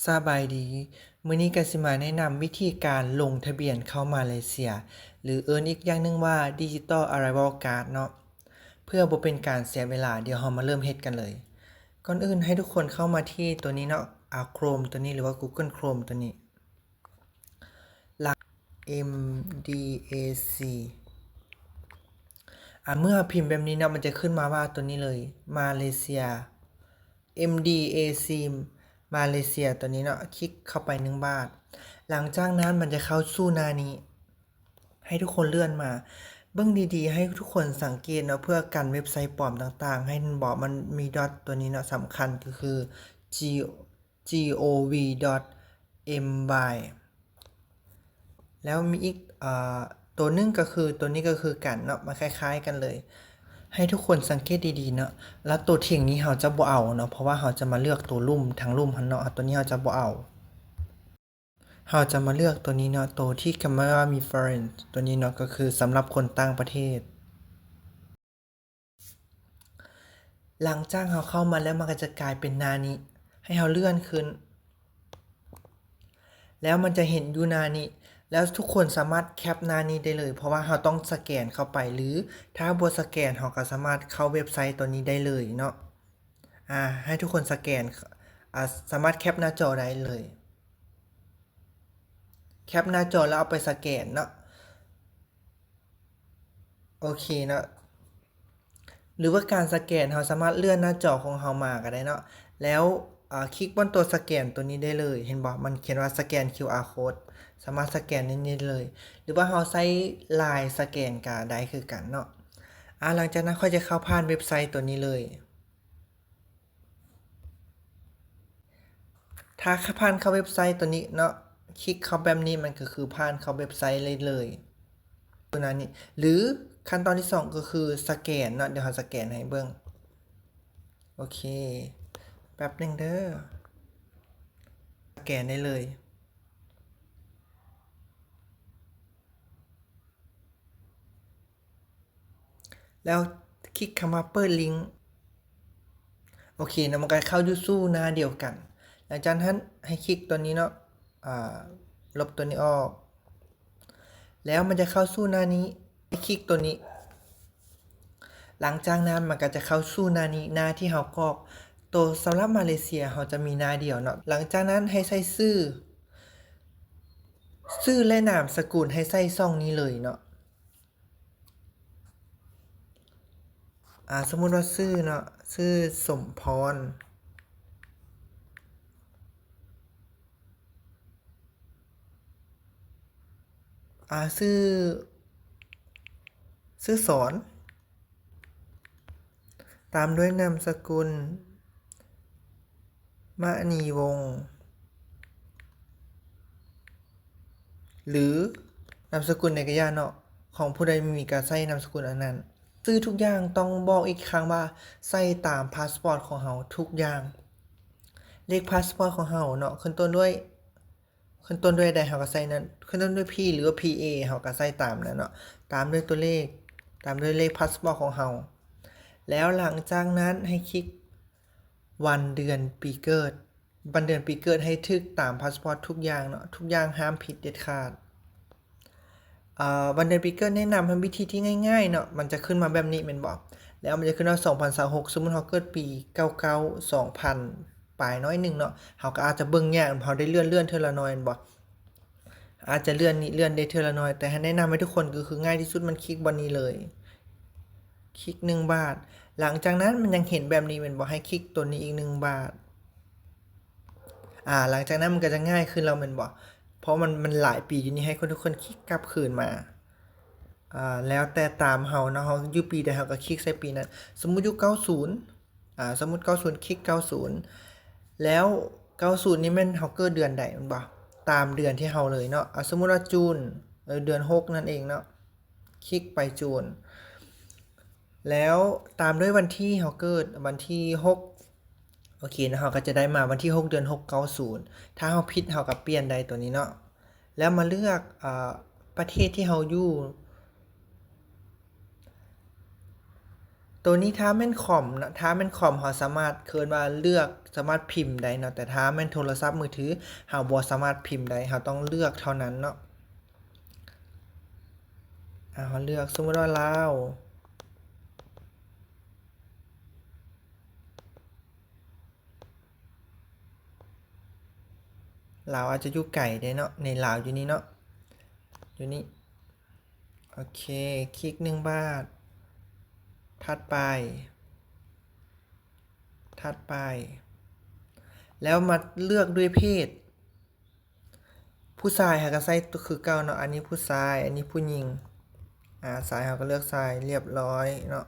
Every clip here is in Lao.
ສະບາຍດີ, ມື້ນີ້ກະຊິມາແນະນຳວິທີການລົງທະບຽນເຂົ້າມາເລເຊຍ ຫຼື ເອີ້ນອີກຢ່າງໜຶ່ງວ່າ Digital Arrival Card ເນາະ. ເພື່ອບໍ່ເປັນການເສຍເວລາ, ດຽວເຮົາມາເລີ່ມເຮັດກັນເລີຍ. ກ່ອນອື່ນໃຫ້ທຸກຄົນເຂົ້າມາທີ່ໂຕນີ້ເນາະ, ອາ Chrome ໂຕນີ້ ຫຼືວ່າ Google Chrome ໂຕນີ້. ຫຼັງ ເອັມດີເອຊີ ອາ ເມື່ອພິມແບບນີ້ເນາະ, ມັນຈະຂຶ້ນມາວ່າໂຕນີ້ເລີຍ ມາເລເຊຍ ເອັມດີເອຊີ ມາເລເຊຍ ໂຕນີ້ເນາະ, ຄລິກເຂົ້າໄປໜຶ່ງບາດ. ຫຼັງຈາກນັ້ນມັນຈະເຂົ້າສູ່ໜ້ານີ້, ໃຫ້ທຸກຄົນເລື່ອນມາ. ເບິ່ງດີໆ ໃຫ້ທຸກຄົນສັງເກດເນາະ, ເພື່ອກັນເວັບໄຊປອມຕ່າງໆ, ໃຫ້ເຫັນບໍ່ ມັນມີດອດໂຕນີ້ເນາະ, ສຳຄັນກໍຄື G ຈີໂອວີດອດເອັມວາຍ ແລ້ວມີອີກ ເອີ່ ໂຕໜຶ່ງກໍຄື ໂຕນີ້ກໍຄືກັນເນາະ, ມັນຄ້າຍໆກັນເລີຍ. ໃຫ້ທຸກຄົນສັງເກດດີໆເນາະ, ແລ້ວໂຕທິງນີ້ເຮົາຈະບໍ່ເອົາເນາະ, ເພາະວ່າເຮົາຈະມາເລືອກໂຕລຸ່ມ ທາງລຸ່ມຫັ້ນເນາະ, ໂຕນີ້ເຮົາຈະບໍ່ເອົາ. ເຮົາຈະມາເລືອກໂຕນີ້ເນາະ, ໂຕທີ່ຄຳວ່າ Reference ໂຕນີ້ເນາະ, ກໍຄືສຳລັບຄົນຕ່າງປະເທດ. ຫຼັງຈາກເຮົາເຂົ້າມາແລ້ວ ມັນກໍຈະກາຍເປັນໜ້ານີ້, ໃຫ້ເຮົາເລື່ອນຂຶ້ນ ແລ້ວມັນຈະເຫັນຢູ່ໜ້ານີ້, ແລ້ວທຸກຄົນສາມາດແຄັບໜ້ານີ້ໄດ້ເລີຍ, ເພາະວ່າເຮົາຕ້ອງສະແກນເຂົ້າໄປ ຫຼື ຖ້າບໍ່ສະແກນ ເຮົາກໍສາມາດເຂົ້າເວັບໄຊໂຕນີ້ໄດ້ເລີຍເນາະ. ອາ ໃຫ້ທຸກຄົນສະແກນ ອາ ສາມາດແຄັບໜ້າຈໍໄດ້ເລີຍ, ແຄັບໜ້າຈໍແລ້ວເອົາໄປສະແກນເນາະ. ໂອເຄເນາະ, ຫຼືວ່າການສະແກນ ເຮົາສາມາດເລື່ອນໜ້າຈໍຂອງເຮົາມາກໍໄດ້ເນາະ, ແລ້ວ ອາ ຄລິກບ່ອນຕົວສະແກນຕົວນີ້ໄດ້ເລີຍ. ເຫັນບໍ່ ມັນຂຽນວ່າ Scan QR Code, ສາມາດສະແກນໃນນີ້ເລີຍ ຫຼືວ່າເຮົາໃຊ້ LINE ສະແກນກໍໄດ້ຄືກັນເນາະ. ອາ ຫຼັງຈາກນັ້ນຂ້ອຍຈະເຂົ້າຜ່ານເວັບໄຊຕົວນີ້ເລີຍ. ຖ້າຜ່ານເຂົ້າເວັບໄຊຕົວນີ້ເນາະ, ຄລິກເຂົ້າແບບນີ້ ມັນກໍຄືຜ່ານເຂົ້າເວັບໄຊໄດ້ເລີຍ. ຕົວນັ້ນນີ້ ຫຼື ຂັ້ນຕອນທີສອງກໍຄືສະແກນເນາະ, ດຽວເຮົາສະແກນໃຫ້ເບິ່ງ. ໂອເຄ ແປັບໜຶ່ງເດີ, ສະແກນໄດ້ເລີຍ. ແລ້ວຄລິກຄຳວ່າເປີດລິ້ງ. ໂອເຄເນາະ, ມັນກໍເຂົ້າຢູ່ສູ່ໜ້າດຽວກັນ. ຫຼັງຈາກນັ້ນໃຫ້ຄລິກຕົວນີ້ເນາະ, ອາ ລົບຕົວນີ້ອອກ, ແລ້ວມັນຈະເຂົ້າສູ່ໜ້ານີ້, ໃຫ້ຄລິກຕົວນີ້. ຫຼັງຈາກນັ້ນມັນກໍຈະເຂົ້າສູ່ໜ້ານີ້, ໜ້າທີ່ເຮົາກອກ. ໂຕສຳລັບມາເລເຊຍເຮົາຈະມີໜ້າດຽວເນາະ. ຫຼັງຈາກນັ້ນໃຫ້ໃສ່ຊື່, ຊື່ ແລະ ນາມສະກຸນ, ໃຫ້ໃສ່ຊ່ອງນີ້ເລີຍເນາະ. ອາ ສົມມຸດວ່າຊື່ເນາະ, ຊື່ສົມພອນ, ອາ ຊື່ ຊື່ສອນ, ຕາມດ້ວຍນາມສະກຸນ ມະນີວົງ ຫຼື ນາມສະກຸນໃດກໍຢ່າເນາະ, ຂອງຜູ້ໃດມີກໍໃສ່ນາມສະກຸນອັນນັ້ນ. ຊື່ທຸກຢ່າງຕ້ອງບອກອີກຄັ້ງວ່າໃສ່ຕາມພາສປອດຂອງເຮົາທຸກຢ່າງ. ເລກພາສປອດຂອງເຮົາເນາະ ຂຶ້ນຕົ້ນດ້ວຍ ຂຶ້ນຕົ້ນດ້ວຍໃດເຮົາກໍໃສ່ນັ້ນ, ຂຶ້ນຕົ້ນດ້ວຍ P ຫຼືວ່າ P A ເຮົາກໍໃສ່ຕາມນັ້ນເນາະ, ຕາມດ້ວຍຕົວເລກ, ຕາມດ້ວຍເລກພາສປອດຂອງເຮົາ. ແລ້ວຫຼັງຈາກນັ້ນໃຫ້ຄລິກວັນເດືອນປີເກີດ, ວັນເດືອນປີເກີດໃຫ້ຖືກຕາມພາສປອດທຸກຢ່າງເນາະ, ທຸກຢ່າງຫ້າມຜິດເດັດຂາດ. ເອີ ວັນເດືອນປີເກີດແນະນຳໃຫ້ວິທີທີ່ງ່າຍໆເນາະ, ມັນຈະຂຶ້ນມາແບບນີ້ແມ່ນບໍ່? ແລ້ວມັນຈະຂຶ້ນວ່າ ສອງພັນຊາວຫົກ ສົມມຸດເຮົາເກີດປີເກົ້າເກົ້າ ສອງພັນ ປາຍໜ້ອຍໜຶ່ງເນາະ, ເຮົາກໍອາດຈະເບິ່ງຍາກ, ເຮົາໄດ້ເລື່ອນ ເລື່ອນເທື່ອລະໜ້ອຍແມ່ນບໍ່? ອາດຈະເລື່ອນນີ້ ເລື່ອນໄດ້ເທື່ອລະໜ້ອຍ, ແຕ່ໃຫ້ແນະນຳໃຫ້ທຸກຄົນກໍຄືງ່າຍທີ່ສຸດ ມັນຄລິກບ່ອນນີ້ເລີຍ, ຄລິກໜຶ່ງບາດ. ຫຼັງຈາກນັ້ນມັນຍັງເຫັນແບບນີ້ແມ່ນບໍ່? ໃຫ້ຄລິກຕົວນີ້ອີກໜຶ່ງບາດ. ອາ ຫຼັງຈາກນັ້ນມັນກໍຈະງ່າຍຂຶ້ນແລ້ວແມ່ນບໍ່? ເພາະມັນ ມັນຫຼາຍປີຢູ່ນີ້, ໃຫ້ຄົນ ທຸກຄົນຄລິກກັບຄືນມາ. ອາ ແລ້ວແຕ່ຕາມເຮົາເນາະ, ເຮົາຢູ່ປີໃດເຮົາກໍຄລິກໃສ່ປີນັ້ນ. ສົມມຸດຢູ່ເກົ້າສິບ ອາ ສົມມຸດເກົ້າສິບ ຄລິກເກົ້າສິບ ແລ້ວເກົ້າສິບນີ້ແມ່ນເຮົາເກີດເດືອນໃດແມ່ນບໍ່? ຕາມເດືອນທີ່ເຮົາເລີຍເນາະ. ອາ ສົມມຸດວ່າຈູນ ເອີ ເດືອນຫົກນັ້ນເອງເນາະ, ຄລິກໄປຈູນ ແລ້ວຕາມດ້ວຍວັນທີ່ເຮົາເກີດ, ວັນທີຫົກ. ໂອເຄເນາະ, ເຮົາກໍຈະໄດ້ມາວັນທີຫົກ ເດືອນຫົກ ເກົ້າສິບ. ຖ້າເຮົາຜິດເຮົາກໍປ່ຽນໄດ້ຕົວນີ້ເນາະ. ແລ້ວມາເລືອກ ອາ ປະເທດທີ່ເຮົາຢູ່. ໂຕນີ້ຖ້າແມ່ນຄອມເນາະ ຖ້າແມ່ນຄອມເຮົາສາມາດ ເອີ້ນວ່າເລືອກ ສາມາດພິມໄດ້ເນາະ ແຕ່ຖ້າແມ່ນໂທລະສັບມືຖື ເຮົາບໍ່ສາມາດພິມໄດ້ ເຮົາຕ້ອງເລືອກເທົ່ານັ້ນເນາະ. ອາ ເຮົາເລືອກ ສົມມຸດວ່າລາວ ລາວອາດຈະຢູ່ໄກເດ້ເນາະ ໃນລາວຢູ່ນີ້ເນາະ ຢູ່ນີ້ ໂອເຄ ຄລິກໜຶ່ງບາດ ຖັດໄປ ຖັດໄປ ແລ້ວມາເລືອກດ້ວຍເພດ ຜູ້ຊາຍເຮົາກໍໃສ່ຄືເກົ່າເນາະ ອັນນີ້ຜູ້ຊາຍ ອັນນີ້ຜູ້ຍິງ ອາ ຊາຍເຮົາກໍເລືອກຊາຍ ລຽບຮ້ອຍເນາະ.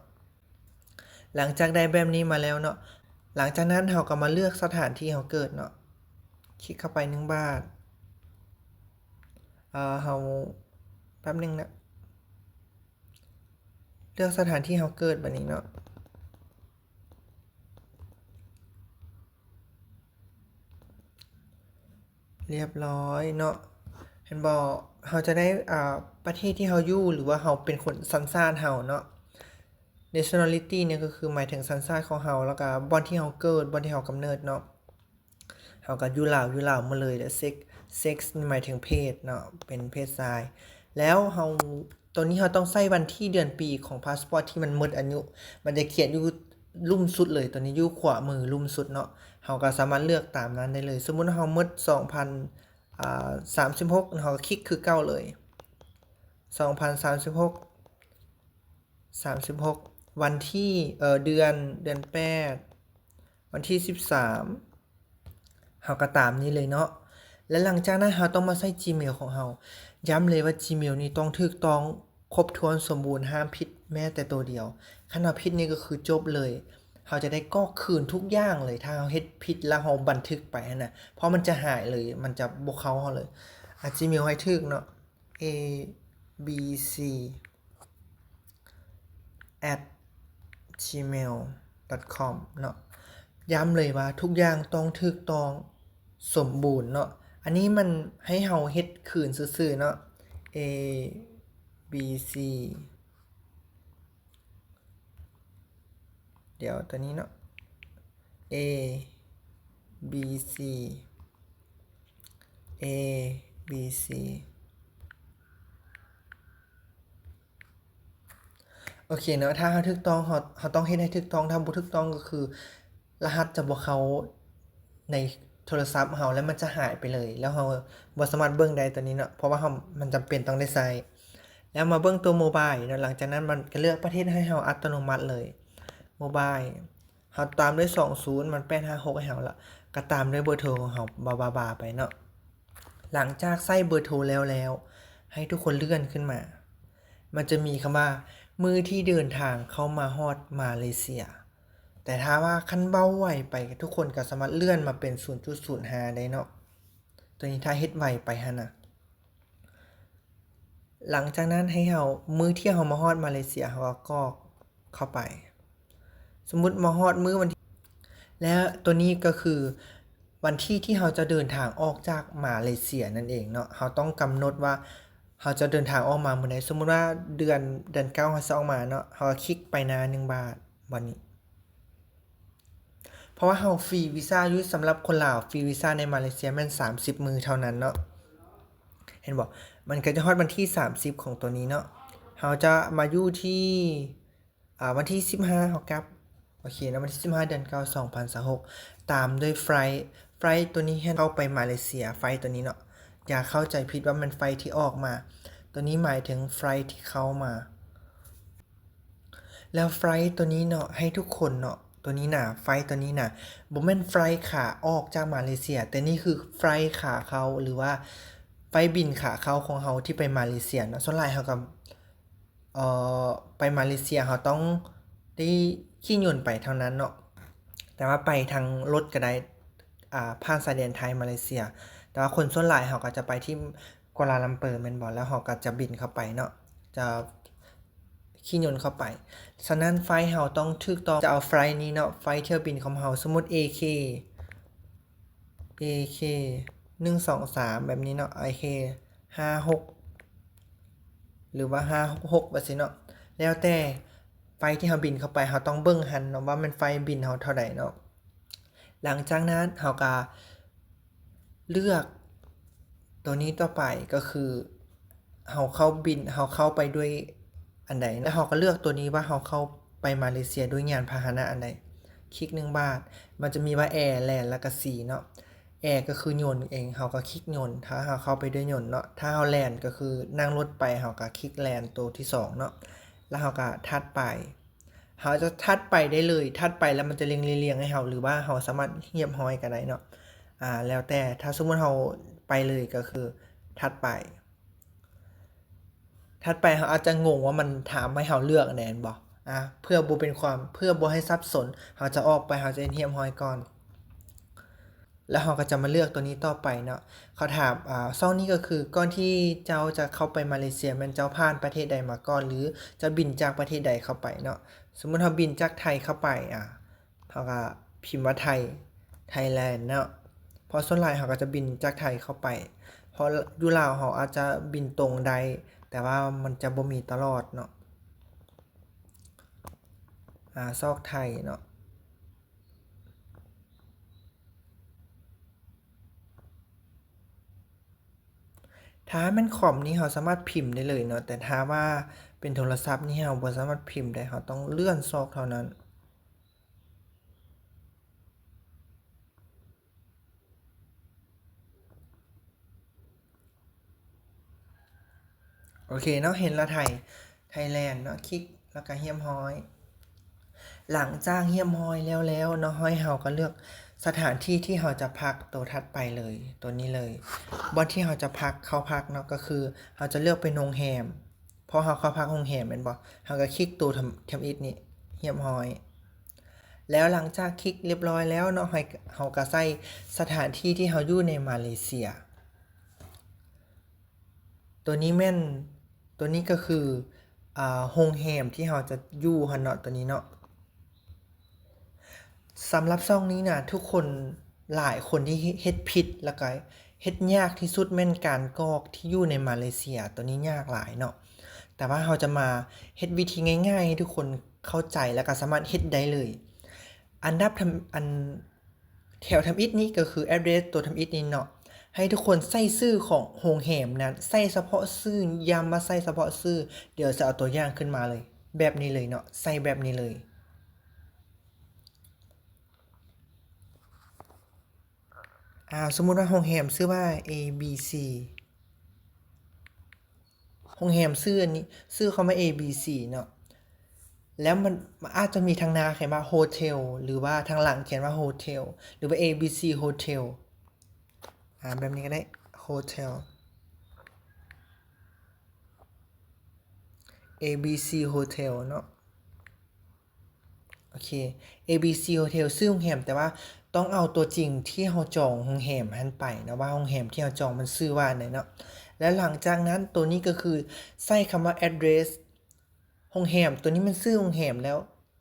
ຫຼັງຈາກໄດ້ແບບນີ້ມາແລ້ວເນາະ ຫຼັງຈາກນັ້ນເຮົາກໍມາເລືອກສະຖານທີ່ເຮົາເກີດເນາະ ຄລິກເຂົ້າໄປໜຶ່ງບາດ ເອີ ເຮົາ ແປັບໜຶ່ງນະ ເລືອກສະຖານທີ່ເຮົາເກີດບາດນີ້ເນາະ ລຽບຮ້ອຍເນາະ ເຫັນບໍ່ ເຮົາຈະໄດ້ ອາ ປະເທດທີ່ເຮົາຢູ່ ຫຼືວ່າເຮົາເປັນຄົນ ສັນຊາດເຮົາເນາະ nationality ນີ້ກໍຄືໝາຍເຖິງສັນຊາດຂອງເຮົາ ແລ້ວກໍບ່ອນທີ່ເຮົາເກີດ ບ່ອນທີ່ເຮົາກຳເນີດເນາະ ເຮົາກໍຢູ່ລາວ ຢູ່ລາວໝົດເລີຍ ແລະ sex sex ນີ້ໝາຍເຖິງເພດເນາະ ເປັນເພດຊາຍ ແລ້ວເຮົາ ໂຕນີ້ເຮົາຕ້ອງໃສ່ວັນທີເດືອນປີຂອງພາສປອດທີ່ມັນໝົດອາຍຸ ມັນຈະຂຽນຢູ່ລຸ່ມສຸດເລີຍ ໂຕນີ້ຢູ່ຂວາມືລຸ່ມສຸດເນາະ ເຮົາກໍສາມາດເລືອກຕາມນັ້ນໄດ້ເລີຍ ສົມມຸດເຮົາໝົດສອງພັນ ອາ ສາມສິບຫົກ ເຮົາກໍຄລິກຄືເກົ່າເລີຍ ສອງພັນສາມສິບຫົກ ສາມສິບຫົກ ວັນທີ ເອີ ເດືອນ ເດືອນແປດ ວັນທີສິບສາມ ເຮົາກໍຕາມນີ້ເລີຍເນາະ ແລະ ຫຼັງຈາກນັ້ນເຮົາຕ້ອງມາໃສ່ Gmail ຂອງເຮົາ ຢ້ຳເລີຍວ່າ Gmail ນີ້ຕ້ອງຖືກຕ້ອງຄົບຖ້ວນສົມບູນ ຫ້າມຜິດແມ້ແຕ່ໂຕດຽວ ຄັນວ່າຜິດນີ້ກໍຄືຈົບເລີຍ ເຮົາຈະໄດ້ກອກຄືນທຸກຢ່າງເລີຍ ຖ້າເຮົາເຮັດຜິດແລ້ວເຮົາບັນທຶກໄປຫັ້ນນະ ເພາະມັນຈະຫາຍເລີຍ ມັນຈະບໍ່ເຂົ້າເຮົາເລີຍ ອາ Gmail ໃຫ້ຖືກເນາະ A B C at gmail dot com ເນາະ ຢ້ຳເລີຍວ່າທຸກຢ່າງຕ້ອງຖືກຕ້ອງສົມບູນເນາະ ອັນນີ້ມັນໃຫ້ເຮົາເຮັດຄືນຊື່ໆເນາະ A B C ດຽວຕົວນີ້ເນາະ A B C A B C ໂອເຄເນາະ ຖ້າເຮົາຖືກຕ້ອງ ເຮົາ ເຮົາຕ້ອງເຮັດໃຫ້ຖືກຕ້ອງ ຖ້າບໍ່ຖືກຕ້ອງກໍຄືລະຫັດຈະບໍ່ເຂົ້າໃນໂທລະສັບເຮົາ ແລ້ວມັນຈະຫາຍໄປເລີຍ ແລ້ວເຮົາບໍ່ສາມາດເບິ່ງໄດ້ຕົວນີ້ເນາະ ເພາະວ່າເຮົາ ມັນຈຳເປັນຕ້ອງໄດ້ໃຊ້ ແລ້ວມາເບິ່ງຕົວໂມບາຍເນາະ ຫຼັງຈາກນັ້ນມັນກໍເລືອກປະເທດໃຫ້ເຮົາອັດຕະໂນມັດເລີຍ ໂມບາຍ ເຮົາຕາມດ້ວຍສອງສູນ ມັນແປດຫ້າຫົກໃຫ້ເຮົາລະ ກໍຕາມດ້ວຍເບີໂທຂອງເຮົາ ບາບາບາໄປເນາະ ຫຼັງຈາກໃສ່ເບີໂທແລ້ວແລ້ວ ໃຫ້ທຸກຄົນເລື່ອນຂຶ້ນມາ ມັນຈະມີຄຳວ່າ ມື້ທີ່ເດີນທາງເຂົ້າມາຮອດມາເລເຊຍ ແຕ່ຖ້າວ່າຄັນເວົ້າໄວໄປ ທຸກຄົນກໍສາມາດເລື່ອນມາເປັນສູນຈຸດສູນຫ້າໄດ້ເນາະ ຕົວນີ້ຖ້າເຮັດໄວໄປຫັ້ນນະ ຫຼັງຈາກນັ້ນໃຫ້ເຮົາ ມື້ທີ່ເຮົາມາຮອດມາເລເຊຍ ເຮົາກໍກອກເຂົ້າໄປ ສົມມຸດມາຮອດມື້ວັນທີ ແລ້ວຕົວນີ້ກໍຄືວັນທີທີ່ເຮົາຈະເດີນທາງອອກຈາກມາເລເຊຍນັ້ນເອງເນາະ ເຮົາຕ້ອງກຳນົດວ່າເຮົາຈະເດີນທາງອອກມາມື້ໃດ ສົມມຸດວ່າເດືອນ ເດືອນເກົ້າເຮົາຈະອອກມາເນາະ ເຮົາກໍຄລິກໄປໜ້າໜຶ່ງບາດ ບາດນີ້ ເພາະວ່າເຮົາຟຣີວີຊາຢູ່ ສຳລັບຄົນລາວຟຣີວີຊາໃນມາເລເຊຍແມ່ນສາມສິບມື້ເທົ່ານັ້ນເນາະ ເຫັນບໍ່ ມັນກໍຈະຮອດວັນທີສາມສິບຂອງຕົວນີ້ເນາະ ເຮົາຈະມາຢູ່ທີ່ ອາ ວັນທີສິບຫ້າເຮົາກັບ ໂອເຄເນາະ ວັນທີສິບຫ້າເດືອນເກົ້າ ສອງພັນຊາວຫົກ ຕາມດ້ວຍໄຟ ໄຟຕົວນີ້ແມ່ນເຂົ້າໄປມາເລເຊຍ ໄຟຕົວນີ້ເນາະ ຢ່າເຂົ້າໃຈຜິດວ່າແມ່ນໄຟທີ່ອອກມາ ຕົວນີ້ໝາຍເຖິງໄຟທີ່ເຂົ້າມາ ແລ້ວໄຟໂຕນີ້ເນາະ ໃຫ້ທຸກຄົນເນາະ ໂຕນີ້ນະ ໄຟໂຕນີ້ນະ ບໍ່ແມ່ນໄຟຂາອອກຈາກມາເລເຊຍ ແຕ່ນີ້ຄືໄຟຂາເຂົ້າ ຫຼືວ່າໄຟບິນຂາເຂົ້າຂອງເຮົາທີ່ໄປມາເລເຊຍເນາະ ສ່ວນຫຼາຍເຮົາກໍ ເອີ ໄປມາເລເຊຍເຮົາຕ້ອງໄດ້ຂີ່ຍົນໄປເທົ່ານັ້ນເນາະ ແຕ່ວ່າໄປທາງລົດກໍໄດ້ ອາ ຜ່ານຊາຍແດນໄທມາເລເຊຍ ແຕ່ວ່າຄົນສ່ວນຫຼາຍເຮົາກໍຈະໄປທີ່ ກົວລາລັມເປີແມ່ນບໍ່ ແລ້ວເຮົາກໍຈະບິນເຂົ້າໄປເນາະ ຈະຂີ່ຍົນເຂົ້າໄປ ສະນັ້ນໄຟເຮົາຕ້ອງຖືກຕ້ອງ ຈະເອົາໄຟນີ້ເນາະ ໄຟຖ້ຽວບິນຂອງເຮົາ ສົມມຸດ ເອ ເຄ ເອ ເຄ ໜຶ່ງ ສອງ ສາມ ແບບນີ້ເນາະ ເອ ເຄ ຫ້າ ຫົກ ຫຼືວ່າ ຫ້າ ຫົກ ວ່າຊີ້ເນາະ ແລ້ວແຕ່ ໄຟທີ່ເຮົາບິນເຂົ້າໄປ ເຮົາຕ້ອງເບິ່ງຫັ້ນເນາະ ວ່າແມ່ນໄຟບິນເຮົາເທົ່າໃດເນາະ. ຫຼັງຈາກນັ້ນເຮົາກະເລືອກຕົວນີ້ຕໍ່ໄປ ກໍຄືເຮົາເຂົ້າບິນ ເຮົາເຂົ້າໄປດ້ວຍອັນໃດ ແລ້ວເຮົາກະເລືອກຕົວນີ້ວ່າເຮົາເຂົ້າໄປມາເລເຊຍດ້ວຍຍານພາຫະນະອັນໃດ. ຄລິກໜຶ່ງບາດ ມັນຈະມີວ່າແອ ແລນ ແລ້ວກະຊີເນາະ. ແອ ກໍຄືຍົນເອງ ເຮົາກະຄລິກຍົນ ຖ້າເຮົາເຂົ້າໄປດ້ວຍຍົນເນາະ. ຖ້າເຮົາແລນ ກໍຄືນັ່ງລົດໄປ ເຮົາກະຄລິກແລນໂຕທີສອງເນາະ ແລ້ວເຮົາກະຖັດໄປ. ເຮົາຈະຖັດໄປໄດ້ເລີຍ ຖັດໄປແລ້ວມັນຈະລຽງ ລຽງໃຫ້ເຮົາ ຫຼືວ່າເຮົາສາມາດຮຽບຮ້ອຍກະໄດ້ເນາະ ອາ ແລ້ວແຕ່. ຖ້າສົມມຸດເຮົາໄປເລີຍກໍຄືຖັດໄປ ຖັດໄປເຮົາອາດຈະງົງວ່າມັນຖາມໃຫ້ເຮົາເລືອກອັນໃດແມ່ນບໍ່ ອາ ເພື່ອບໍ່ເປັນຄວາມ ເພື່ອບໍ່ໃຫ້ສັບສົນ ເຮົາຈະອອກໄປ ເຮົາຈະເຮັດຮຽບຮ້ອຍກ່ອນ ແລ້ວເຮົາກໍຈະມາເລືອກຕົວນີ້ຕໍ່ໄປເນາະ. ເຂົາຖາມ ອາ ຊ່ອງນີ້ກໍຄື ກ່ອນທີ່ເຈົ້າຈະເຂົ້າໄປມາເລເຊຍ ແມ່ນເຈົ້າຜ່ານປະເທດໃດມາກ່ອນ ຫຼື ເຈົ້າບິນຈາກປະເທດໃດເຂົ້າໄປເນາະ. ສົມມຸດເຮົາບິນຈາກໄທເຂົ້າໄປ ອາ ເຮົາກໍພິມວ່າໄທ ໄທແລນເນາະ ເພາະສ່ວນຫຼາຍເຮົາກໍຈະບິນຈາກໄທເຂົ້າໄປ ເພາະຢູ່ລາວເຮົາອາດຈະບິນຕົງໄດ້ ແຕ່ວ່າມັນຈະບໍ່ມີຕະຫຼອດເນາະ ອາ ຊອກໄທເນາະ. ຖ້າແມ່ນຄອມນີ້ເຮົາສາມາດພິມໄດ້ເລີຍເນາະ ແຕ່ຖ້າວ່າເປັນໂທລະສັບນີ້ເຮົາບໍ່ສາມາດພິມໄດ້ ເຮົາຕ້ອງເລື່ອນຊອກເທົ່ານັ້ນ. ໂອເຄເນາະ ເຫັນລະໄທ ໄທແລນເນາະ ຄລິກ ແລ້ວກະຮຽບຮ້ອຍ. ຫຼັງຈາກຮຽບຮ້ອຍແລ້ວໆເນາະ ໃຫ້ເຮົາກະເລືອກສະຖານທີ່ທີ່ເຮົາຈະພັກ ໂຕຖັດໄປເລີຍ ໂຕນີ້ເລີຍ ບ່ອນທີ່ເຮົາຈະພັກ ເຂົ້າພັກເນາະ ກໍຄືເຮົາຈະເລືອກເປັນໂຮງແຮມ ເພາະເຮົາເຂົ້າພັກໂຮງແຮມແມ່ນບໍ່ ເຮົາກະຄລິກໂຕທຳ ທຳອິດນີ້ ຮຽບຮ້ອຍ. ແລ້ວຫຼັງຈາກຄລິກຮຽບຮ້ອຍແລ້ວເນາະ ໃຫ້ເຮົາກະໃສ່ສະຖານທີ່ທີ່ເຮົາຢູ່ໃນມາເລເຊຍ. ໂຕນີ້ແມ່ນ ໂຕນີ້ກໍຄື ອາ ໂຮງແຮມທີ່ເຮົາຈະຢູ່ຫັ້ນເນາະ ໂຕນີ້ເນາະ. ສຳລັບຊ່ອງນີ້ນະ ທຸກຄົນ ຫຼາຍຄົນທີ່ເຮັດຜິດ ແລ້ວກະເຮັດຍາກທີ່ສຸດແມ່ນການກອກທີ່ຢູ່ໃນມາເລເຊຍ ໂຕນີ້ຍາກຫຼາຍເນາະ. ແຕ່ວ່າເຮົາຈະມາເຮັດວິທີງ່າຍໆໃຫ້ທຸກຄົນເຂົ້າໃຈ ແລ້ວກະສາມາດເຮັດໄດ້ເລີຍ. ອັນດັບທຳ ອັນ ແຖວທຳອິດນີ້ກໍຄືແອັດເດຣສໂຕທຳອິດນີ້ເນາະ ໃຫ້ທຸກຄົນໃສ່ຊື່ຂອງໂຮງແຮມນັ້ນ ໃສ່ສະເພາະຊື່ ຢ້ຳວ່າໃສ່ສະເພາະຊື່. ດຽວຈະເອົາຕົວຢ່າງຂຶ້ນມາເລີຍ ແບບນີ້ເລີຍເນາະ ໃສ່ແບບນີ້ເລີຍ. ອາ ສົມມຸດວ່າໂຮງແຮມຊື່ວ່າ ເອ ບີ ຊີ ໂຮງແຮມຊື່ອັນນີ້ ຊື່ຄຳວ່າ ເອ ບີ ຊີ ເນາະ ແລ້ວມັນ ມັນອາດຈະມີທາງໜ້າຂຽນວ່າ ໂຮເທວ ຫຼືວ່າທາງຫຼັງຂຽນວ່າ ໂຮເທວ ຫຼືວ່າ ເອ ບີ ຊີ ໂຮເທວ ອາ ແບບນີ້ກໍໄດ້ ໂຮເທວ ເອ ບີ ຊີ ໂຮເທວ ເນາະ. ໂອເຄ ເອ ບີ ຊີ ໂຮເທວ ຊື່ໂຮງແຮມ ແຕ່ວ່າຕ້ອງເອົາຕົວຈິງທີ່ເຮົາຈອງໂຮງແຮມຫັ້ນໄປເນາະ ວ່າໂຮງແຮມທີ່ເຮົາຈອງມັນຊື່ວ່າອັນໃດເນາະ. ແລ້ວຫຼັງຈາກນັ້ນ ໂຕນີ້ກໍຄືໃສ່ຄຳວ່າແອັດເດຣສໂຮງແຮມ ໂຕນີ້ມັນຊື່ໂຮງແຮມແລ້ວ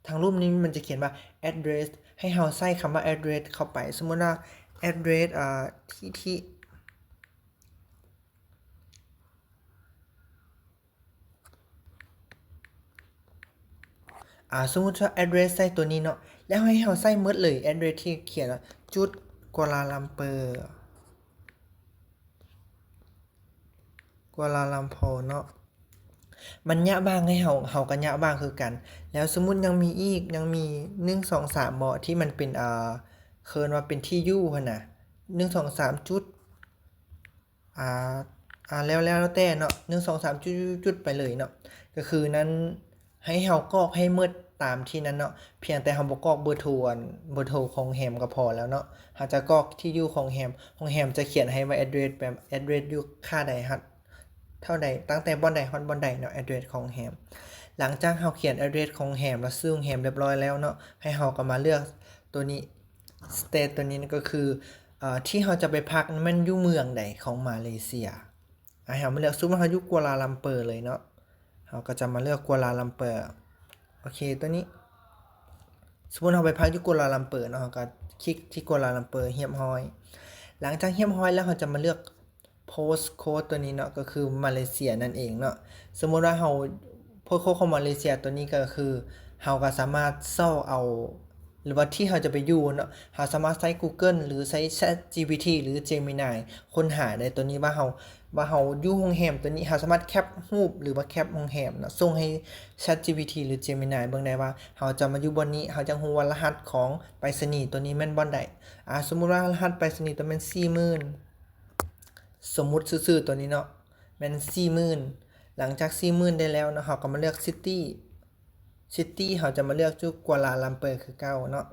ທາງຮູບນີ້ມັນຈະຂຽນວ່າແອັດເດຣສ ໃຫ້ເຮົາໃສ່ຄຳວ່າແອັດເດຣສເຂົ້າໄປ. ສົມມຸດວ່າແອັດເດຣສ ອາ ທີ່ ທີ່ ອາ ສົມມຸດວ່າແອັດເດຣສໃສ່ຕົວນີ້ເນາະ ແລ້ວໃຫ້ເຮົາໃສ່ໝົດເລີຍ ແອັດເດຣສທີ່ຂຽນວ່າຈຸດ ກົວລາລຳເປີ ກົວລາລຳໂພເນາະ. ມັນຍະບາງໃຫ້ເຮົາ ເຮົາກໍຍະບາງຄືກັນ. ແລ້ວສົມມຸດຍັງມີອີກ ຍັງມີ ໜຶ່ງ ສອງ ສາມ ບໍ່ ທີ່ມັນເປັນ ເອີ ເອີ້ນວ່າເປັນທີ່ຢູ່ຫັ້ນນະ ໜຶ່ງ ສອງ ສາມ ຈຸດ ອາ ອາ ແລ້ວ ແລ້ວແຕ່ເນາະ ໜຶ່ງ ສອງ ສາມ ຈຸດ ຈຸດ ຈຸດ ໄປເລີຍເນາະ. ກໍຄືນັ້ນ ໃຫ້ເຮົາກອກໃຫ້ໝົດຕາມທີ່ນັ້ນເນາະ ພຽງແຕ່ເຮົາບໍ່ກອກເບີໂທ ອັນ ເບີໂທຂອງໂຮງແຮມກໍພໍແລ້ວເນາະ. ເຮົາຈະກອກທີ່ຢູ່ຂອງໂຮງແຮມ ໂຮງແຮມຈະຂຽນໃຫ້ວ່າແອັດເດຣສ ແບບແອັດເດຣສຢູ່ຄ່າໃດ ຮອດເທົ່າໃດ ຕັ້ງແຕ່ບ່ອນໃດຮອດບ່ອນໃດເນາະ ແອັດເດຣສຂອງໂຮງແຮມ. ຫຼັງຈາກເຮົາຂຽນແອັດເດຣສຂອງໂຮງແຮມ ແລ້ວຊື່ໂຮງແຮມຮຽບຮ້ອຍແລ້ວເນາະ ໃຫ້ເຮົາກໍມາເລືອກຕົວນີ້ ສະເຕດ ຕົວນີ້ກໍຄື ເອີ ທີ່ເຮົາຈະໄປພັກນັ້ນແມ່ນຢູ່ເມືອງໃດຂອງມາເລເຊຍ. ອາ ໃຫ້ເຮົາມາເລືອກ ສົມມຸດເຮົາຢູ່ກົວລາລຳເປີເລີຍເນາະ ເຮົາກໍຈະມາເລືອກກົວລາລຳເປີ. ໂອເຄ ຕົວນີ້ ສົມມຸດເຮົາໄປພັກຢູ່ກົວລາລຳເປີເນາະ ເຮົາກໍຄລິກທີ່ກົວລາລຳເປີຮຽບຮ້ອຍ. ຫຼັງຈາກຮຽບຮ້ອຍແລ້ວ ເຮົາຈະມາເລືອກໂພສໂຄດຕົວນີ້ເນາະ ກໍຄືມາເລເຊຍນັ້ນເອງເນາະ. ສົມມຸດວ່າເຮົາ ໂພສໂຄດຂອງມາເລເຊຍຕົວນີ້ກໍຄື ເຮົາກໍສາມາດຊອກເອົາ ຫຼືວ່າທີ່ເຮົາຈະໄປຢູ່ເນາະ ເຮົາສາມາດໃຊ້ Google ຫຼືໃຊ້ ChatGPT ຫຼື Gemini ຄົ້ນຫາໄດ້ ໂຕນີ້ວ່າເຮົາ ວ່າເຮົາຢູ່ໂຮງແຮມໂຕນີ້ ເຮົາສາມາດແຄບຮູບ ຫຼືວ່າແຄບໂຮງແຮມເນາະ ສົ່ງໃຫ້ ChatGPT ຫຼື Gemini ເບິ່ງໄດ້ວ່າເຮົາຈະມາຢູ່ບ່ອນນີ້ ເຮົາຢາກຮູ້ວ່າລະຫັດຂອງໄປສະນີໂຕນີ້ແມ່ນບ່ອນໃດ. ອາ ສົມມຸດວ່າລະຫັດໄປສະນີໂຕແມ່ນສີ່ໝື່ນ ສົມມຸດຊື່ໆໂຕນີ້ເນາະ ແມ່ນສີ່ໝື່ນ. ຫຼັງຈາກສີ່ໝື່ນໄດ້ແລ້ວເນາະ ເຮົາກໍມາເລືອກ City City ເຮົາຈະມາເລືອກຢູ່ Kuala Lumpur ຄືເກົ່າເນາະ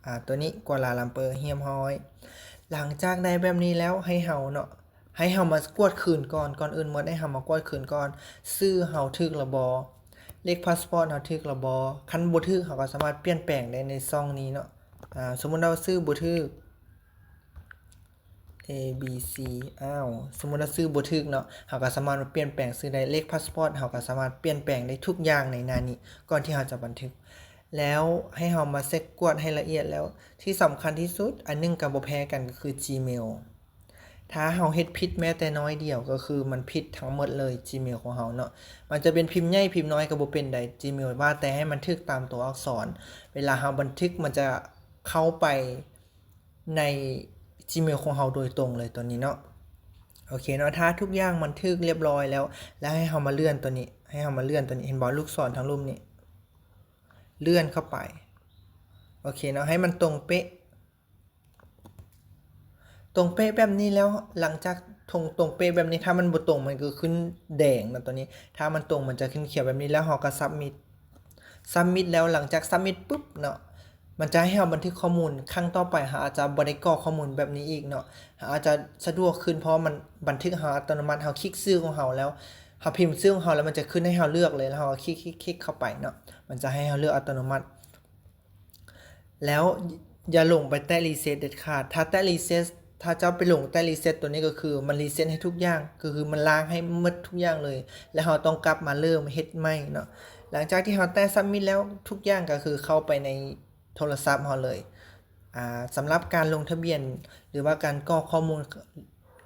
ອາ ໂຕນີ້ Kuala Lumpur ຮຽບຮ້ອຍ. ຫຼັງຈາກໄດ້ແບບນີ້ແລ້ວ ໃຫ້ເຮົາເນາະ ໃຫ້ເຮົາມາກວດຄືນກ່ອນ ກ່ອນອື່ນໝົດໃຫ້ເຮົາມາກວດຄືນກ່ອນ ຊື່ເຮົາຖືກລະບໍ່ ເລກພາສປອດເຮົາຖືກລະບໍ່. ຄັນບໍ່ຖືກ ເຮົາກໍສາມາດປ່ຽນແປງໄດ້ໃນຊ່ອງນີ້ເນາະ. ອາ ສົມມຸດວ່າຊື່ບໍ່ຖືກ A B C ອ້າວ ສົມມຸດວ່າຊື່ບໍ່ຖືກເນາະ ເຮົາກໍສາມາດມາປ່ຽນແປງຊື່ໄດ້ ເລກພາສປອດເຮົາກໍສາມາດປ່ຽນແປງໄດ້ທຸກຢ່າງໃນໜ້ານີ້ ກ່ອນທີ່ເຮົາຈະບັນທຶກ. ແລ້ວໃຫ້ເຮົາມາເຊັກກວດໃຫ້ລະອຽດແລ້ວ ທີ່ສຳຄັນທີ່ສຸດ ອັນໜຶ່ງກໍບໍ່ແພ້ກັນກໍຄື Gmail. ຖ້າເຮົາເຮັດຜິດແມ້ແຕ່ນ້ອຍດຽວ ກໍຄືມັນຜິດທັງໝົດເລີຍ Gmail ຂອງເຮົາເນາະ. ມັນຈະເປັນພິມໃຫຍ່ພິມນ້ອຍກໍບໍ່ເປັນໃດ Gmail ວ່າແຕ່ໃຫ້ມັນຖືກຕາມຕົວອັກສອນ ເວລາເຮົາບັນທຶກມັນຈະເຂົ້າໄປ ໃນ Gmail ຂອງເຮົາໂດຍຕົງເລີຍໂຕນີ້ເນາະ. ໂອເຄເນາະ ຖ້າທຸກຢ່າງມັນຖືກລຽບຮ້ອຍແລ້ວ ແລ້ວໃຫ້ເຮົາມາເລື່ອນໂຕນີ້ ໃຫ້ເຮົາມາເລື່ອນໂຕນີ້ ເຫັນບໍ່ ລູກສອນທາງລຸ່ມນີ້ ເລື່ອນເຂົ້າໄປ. ໂອເຄເນາະ ໃຫ້ມັນຕົງເປະ ຕົງເປະແບບນີ້ແລ້ວ ຫຼັງຈາກຕົງ ຕົງເປະແບບນີ້ ຖ້າມັນບໍ່ຕົງມັນກໍຂຶ້ນແດງເນາະ ໂຕນີ້ ຖ້າມັນຕົງມັນຈະຂຶ້ນຂຽວແບບນີ້ ແລ້ວເຮົາກໍ Submit Submit ແລ້ວ ຫຼັງຈາກ Submit ປຶບເນາະ ມັນຈະໃຫ້ເຮົາບັນທຶກຂໍ້ມູນ. ຄັ້ງຕໍ່ໄປເຮົາອາດຈະບໍ່ໄດ້ກອກຂໍ້ມູນແບບນີ້ອີກເນາະ ເຮົາອາດຈະສະດວກຂຶ້ນ ເພາະວ່າມັນບັນທຶກເຮົາອັດຕະໂນມັດ. ເຮົາຄລິກຊື່ຂອງເຮົາແລ້ວ ເຮົາພິມຊື່ຂອງເຮົາແລ້ວ ມັນຈະຂຶ້ນໃຫ້ເຮົາເລືອກເລີຍ ແລ້ວເຮົາກໍຄລິກໆໆເຂົ້າໄປເນາະ ມັນຈະໃຫ້ເຮົາເລືອກອັດຕະໂນມັດ. ແລ້ວຢ່າລົງໄປແຕະ Reset ເດັດຂາດ ຖ້າແຕະ Reset ຖ້າເຈົ້າໄປລົງແຕະ Reset ໂຕນີ້ກໍຄືມັນ Reset ໃຫ້ທຸກຢ່າງ ກໍຄືມັນລ້າງໃຫ້ໝົດທຸກຢ່າງເລີຍ ແລ້ວເຮົາຕ້ອງກັບມາເລີ່ມເຮັດໃໝ່ເນາະ. ຫຼັງຈາກທີ່ເຮົາແຕະ Submit ແລ້ວ ທຸກຢ່າງກໍຄືເຂົ້າໄປໃນໂທລະສັບເຮົາເລີຍ. ອາ ສຳລັບການລົງທະບຽນ ຫຼືວ່າການກອກຂໍ້ມູນ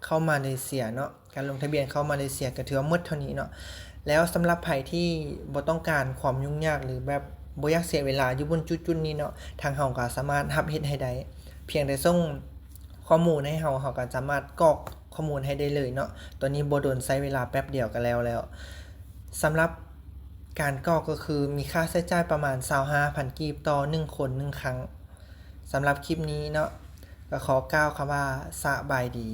ເຂົ້າມາເລເຊຍເນາະ ການລົງທະບຽນເຂົ້າມາເລເຊຍກໍຖືວ່າໝົດເທົ່ານີ້ເນາະ. ແລ້ວສຳລັບໃຜທີ່ບໍ່ຕ້ອງການຄວາມຫຍຸ້ງຍາກ ຫຼືແບບບໍ່ຢາກເສຍເວລາຢູ່ບ່ອນຈຸດໆນີ້ເນາະ ທາງເຮົາກໍສາມາດຮັບເຮັດໃຫ້ໄດ້ ພຽງແຕ່ສົ່ງຂໍ້ມູນໃຫ້ເຮົາ ເຮົາກໍສາມາດກອກຂໍ້ມູນໃຫ້ໄດ້ເລີຍເນາະ. ໂຕນີ້ບໍ່ດົນ ໃຊ້ເວລາແປັບດຽວກໍແລ້ວແລ້ວ. ສຳລັບການກອກກໍຄືມີຄ່າໃຊ້ຈ່າຍປະມານຊາວຫ້າພັນກີບຕໍ່ໜຶ່ງຄົນໜຶ່ງຄັ້ງ. ສຳລັບຄລິບນີ້ເນາະ ກໍຂໍກ່າວຄຳວ່າສະບາຍດີ.